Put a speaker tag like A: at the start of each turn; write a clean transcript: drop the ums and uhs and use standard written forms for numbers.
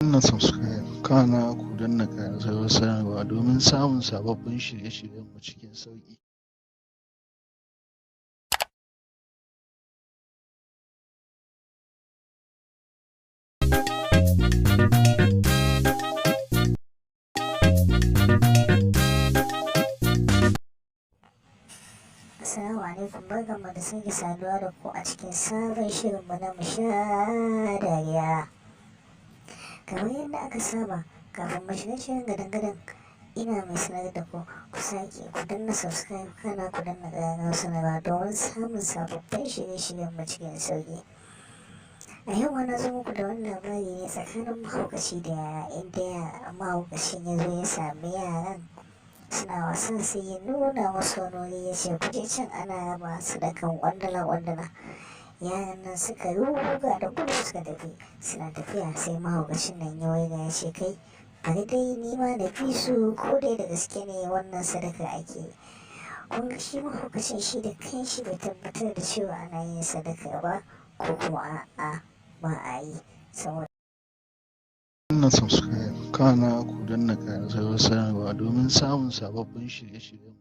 A: Danna subscribe, kana ku danna ƙararrawar sanarwa domin samun sababbin shirye-shiryenmu cikin sauƙi.
B: Assalamu alaikum, barkanmu da sake saduwa da ku a cikin sabon shirinmu na mu sha dariya. Kamar yadda aka saba, kafin mu shiga shirin gadan-gadan, ina mai sanar da ku ku sake ku danna subscribe, kana ku danna ƙararrawar sanarwa domin samun sababbin shirye-shiryenmu cikin sauƙi. A yau ma na zo muku da wani labari ne tsakanin mahaukaci da yara, inda mahaukacin ya zo ya sami yaran suna wasan, sai ya nuna musu wani wuri ya ce, "Ku je can, ana raba sadakan ƙwandala-ƙwandala." Yaran nan suka ruga da gudu suka tafi. Suna tafiya sai mahaukacin nan ya waiga ya ce, "Kai, bari dai ni ma na bi su, ko dai da gaske ne wannan sadaka ake." Kun ga shi mahaukacin, shi da kanshi bai tabbatar da cewa ana yin sadaka ba ko kuma a'a ba a yi, saboda
A: Danna subscribe, kana ku danna ƙararrawar sanarwa domin samun sababbin shirye-shiryenmu.